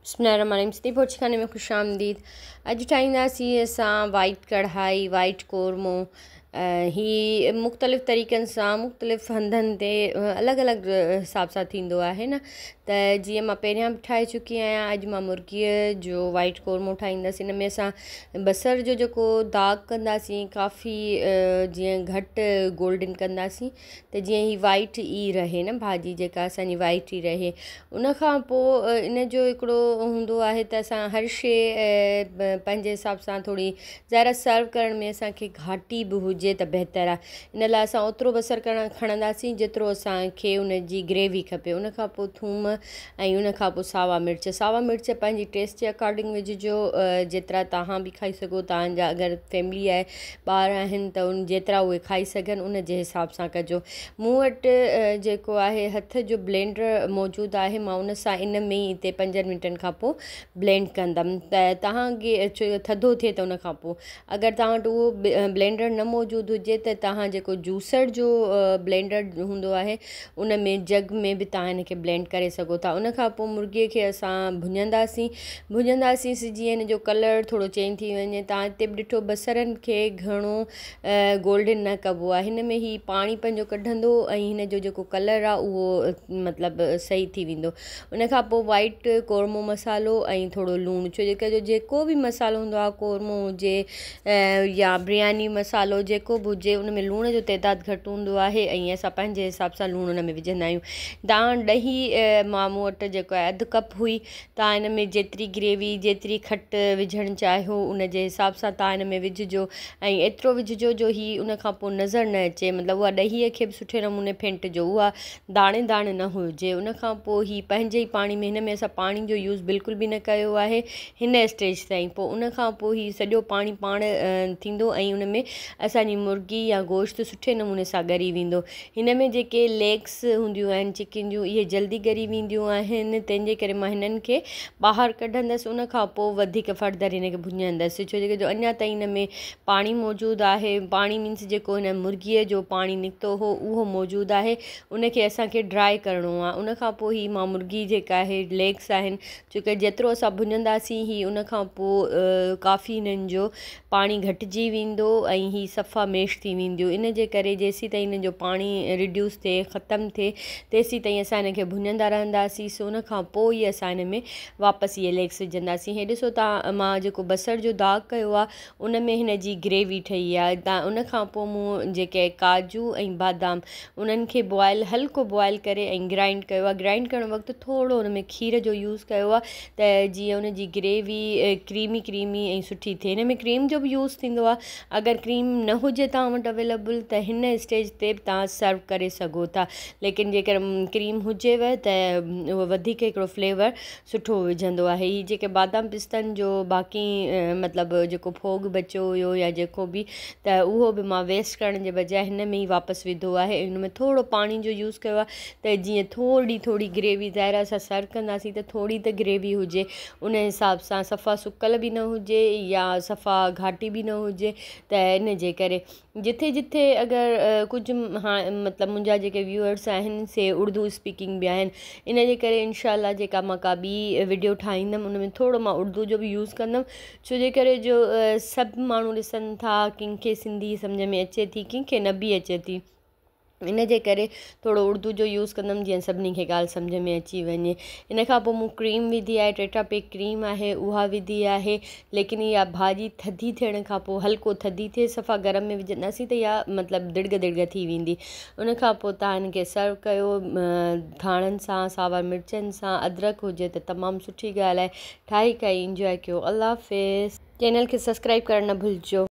بسم الله الرحمن الرحيم سنڌي بورچي خاني ۾ خوش آمديد. اڄ ٺاهينداسين اسان وائيٽ ڪڙهائي، وائيٽ قورمو. هي مختلف طريقن سان مختلف هنڌن تي الڳ الڳ حساب سان ٿيندو آهي نه، ته جيئن مان پهريان به ٺاهي چڪي آهيان. اڄ مان مرغيء جو وائيٽ قورمو ٺاهيندس. ان ۾ اسان بصر جو جيڪو داغ ڪنداسين ڪافي جيئن گهٽ گولڊن ڪنداسين ته جيئن هي وائيٽ ئي رهي نه، ڀاڄي جيڪا اسان جي وائيٽ ئي رهي. ان کان پوء ان جو هڪڙو هوندو آهي ته اسان هر شيء پنهنجي حساب سان ٿوري ظاهر آهي سرو ڪرڻ ۾ اسان کي گهاٽي به هجي ته بهتر آهي. ان لاء اسان اوترو بصر کڻنداسين جيترو اسان کي ان جي گريوي کپي. ان کان پوء ٿوم ۽ ان کان پوء ساوا مرچ. ساوا مرچ پنهنجي ٽيسٽ جي اڪارڊنگ وجهجو، جيترا توهان به کائي سگهو. توهان جا اگر فيملي آهي، ٻار آهن ته ان جيترا اهي کائي سگهن ان جي حساب سان ڪجو. مون وٽ جيڪو آهي هٿ جو بلينڊر موجود آهي، مان ان سان ان ۾ ئي هتي 5 منٽن کان پوء بلينڊ ڪندم ته توهان کي ٿڌو ٿئي ته ان کان پوء اگر توهان وٽ اهو بلينڊر نه موجود هجي ته توهان جيڪو جوسر جو بلينڊر هوندو آهي ان ۾ جگ ۾ به توهان هن کي بلينڊ ڪري سگهو ٿا. ان کان پوء مرغي کي اسان ڀڃنداسين، ڀڃنداسين جيئن هن جو ڪلر ٿورو چينج ٿي وڃي. توهان هتي به ڏٺو بصرن کي گهڻو گولڊن نه ڪبو آهي، هن ۾ هي پاڻي پنهنجو ڪڍندو ۽ هن جو جيڪو ڪلر آهي اهو مطلب صحيح ٿي ويندو. ان کان پوء وائيٽ قورمو مصالحو ۽ ٿورو لوڻ، ڇو جو جيڪو به مصالحو هوندو آهي قورمو هجي يا برياني مصالحو جيڪو به هجي ان ۾ لوڻ جو تعداد گهٽ هوندو آهي ۽ اسان پنهنجي حساب سان لوڻ ان ۾ وجهندا آهيون. داڻ ڏهي مان مون وٽ جيڪو آهي اڌ ڪپ هئي، توهان ان ۾ جيتري گريوي جيتري کٽ وجهڻ چاهيو ان جي حساب سان توهان ان ۾ وجهجو ۽ ايترو وجهجو جو هي ان کان پوء نظر نه اچي، مطلب اها ڏهيء کي به سٺي نموني ڦينٽجو، اها داڻي داڻي نه هجي. ان کان پوء هي پنهنجي ئي پاڻي ۾، هن ۾ اسان پاڻي جو يوز بلڪل به نه ڪيو آهي هن اسٽيج تائين. پوء ان کان پوء هي سڄو پاڻي پاڻ ٿيندو ۽ ان ۾ اسان جي مرغي يا گوشت سٺي نموني سان ڳري ويندو. هن ۾ جيڪي ليگس هونديون آهن چڪن جون اهي جلدي ڳري وينديون آهن، تنهن جي ڪري مان هنن کي ٻاهر ڪڍندس. ان کان پوء وڌيڪ فردر هن کي ڀڃندس، ڇو جو اڃا تائين هن ۾ پاڻي موجود آهي. پاڻي مينس جيڪو هن مرغيء جو پاڻي نڪتو هو اهو موجود آهي، ان کي اسان کي ڊرائي ڪرڻو آهي. ان کان پوء هي مان مرغي جيڪا آهي ليگس آهن، ڇو ڪه جيترو اسان ڀڃنداسين هي ان کان پوء ڪافي هنن جو پاڻي گهٽجي ويندو ۽ هي صفا ميش ٿي وينديون. ان جي ڪري جيسين تائين هن جو پاڻي ريڊيوس ٿئي، ختم ٿئي، تيسين تائين اسان هن کي ڀڃندا رهنداسين. سو ان کان پوء ئي اسان هن ۾ واپس اهي ليگس وجهنداسين. هي ڏسو تان مان جيڪو بصر جو داغ ڪيو آهي ان ۾ هن جي گريوي ٺهي آهي. ان کان پوء مون جيڪي ڪاجو ۽ بادام انهن کي بوائل هلڪو بوائل ڪري ۽ گرائنڊ ڪيو آهي. گرائنڊ ڪرڻ وقت ٿورو ان ۾ کير جو يوز ڪيو آهي ته جيئن ان جي گريوي ڪريمي ڪريمي ۽ سٺي ٿئي. هن ۾ ڪريم جو به يوز ٿيندو آهي. اگر ڪريم نه هجي توهان وٽ اويليبل ته هن اسٽيج تي به توهان سرو ڪري سگهو ٿا، ليڪن جيڪر ڪريم هجيو ته اهو وڌيڪ هڪڙو فليور سٺو وجهندو آهي. هي جيڪي بادام پستن جو باقي مطلب جيڪو ڦوڳ بچيو هيو يا جيڪو به، ته اهو به مان ويسٽ ڪرڻ جي بجاء هن ۾ ئي واپس وڌو آهي. هن ۾ ٿورو پاڻي جو يوز ڪيو آهي ته جيئن ٿوري ٿوري گريوي، ظاهر آهي اسان سرو ڪنداسين ته ٿوري ته گريوي هجي، ان حساب سان صفا سڪل به نه هجي يا صفا گهاٽي به نه هجي. ته ان جي ڪري جٿي جٿي اگر ڪجهه هاڻ مطلب منهنجا جيڪي ويوئرس آهن سي اردو اسپيڪنگ به آهن، ان جي ڪري انشاء الله جيڪا مان ڪا ٻي وڊيو ٺاهيندم ان ۾ ٿورو مان اردو جو به يوز ڪندم، ڇو جي ڪري جو سڀ ماڻهو ڏسن ٿا، ڪن کي سنڌي سمجهه ۾ اچي ٿي ڪن کي نه به اچي ٿي، ان جي ڪري ٿورو اردو جو يوز ڪندم جيئن سڀني کي ڳالهه سمجهه ۾ اچي وڃي. ان کان پوء مون ڪريم وڌي آهي، ٽيٽرا پيڪ ڪريم آهي اها وڌي آهي. ليڪن اها ڀاڄي ٿڌي ٿيڻ کان پوء هلڪو ٿڌي ٿئي، صفا گرم ۾ وجهنداسين ته اها مطلب دڙڳ دڙڳ ٿي ويندي. ان کان پوء توهان ان کي سرو ڪيو ڌاڻن سان، ساوا مرچن سان، ادرڪ هجي ته تمام سٺي ڳالهه آهي. ٺاهي کائي انجواء ڪيو. الله حافظ. چينل کي سبسڪرائب ڪرڻ نه ڀلجو.